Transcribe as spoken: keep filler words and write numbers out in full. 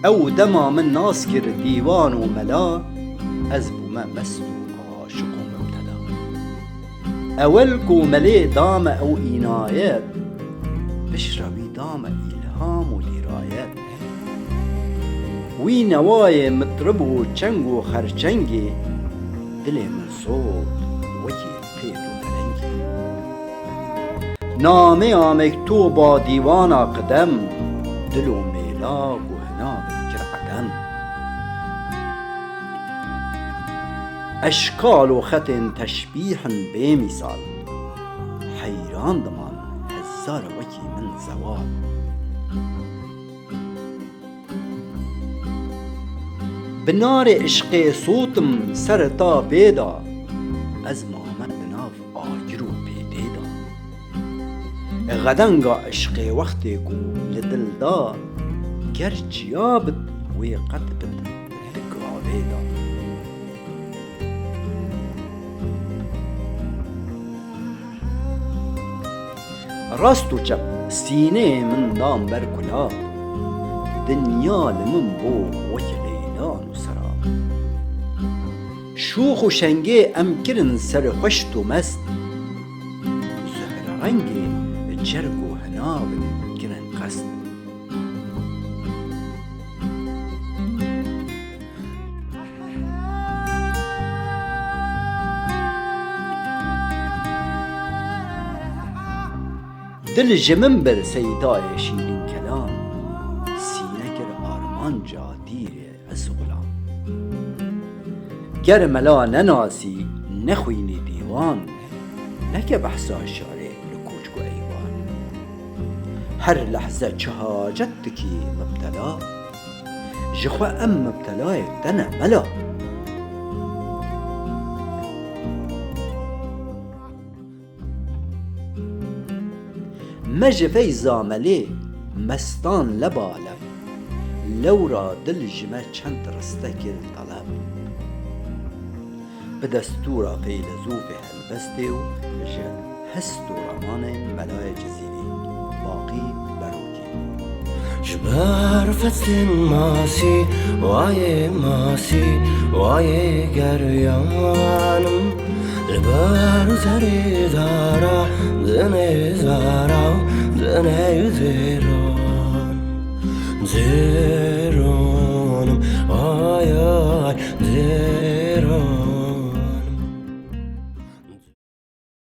Ew dema min nas kir dîwan û mela, ez bûme mest û aşiq û mubtela. Ewel ku melê dame ew înayet, piştre wî dame îlham û dîrayet. Wî newayê mitrib û çeng û xerçengê, dilê min sot wekî pêt û pelengê. Namê amektoba dîwana qidem, dil û mêla ku hina bin kir edem. Eşkal û xetên teşbîh in bê mîsal, heyran diman hezar wekî min zewal. Bi narê işqê sotim ser ta pê da, ez mame di nav agir û pêtê da. Xedenga işqê wextê ku li dil da, ger çiya bit wê qet bit di gavê da. Rast û çep sîneyê min dan ber kulab. Dinya li min bû wek leylan û serab. Şûx û şengê em kirin serxweş û mest. Zuhrerengê cerg û hinav in kirin qest. Dil ji min bir seydayê şîrîn kelam, sîne kir armanca dîrê ez xulam. Ger mela nenasî, nexwînî dîwan, neke behsa şarê li koçk û eywan. Her lehze çi hacet dikî mibtela, ji xwe em mibtelayê te ne mela. Me ji feyza melê mestan leba leb, lewra dil ji me çend riste kir teleb. Bi destûra feylezûfê helbestê û ji hest û ramanên Melayê Cizîrî, baqî berokî. Ji ber festên masî, wayê masî, wayê geryanim. Li ber zerê zara, dinê zara, dinê zêran. Zêranim, ay, ay, zêranim.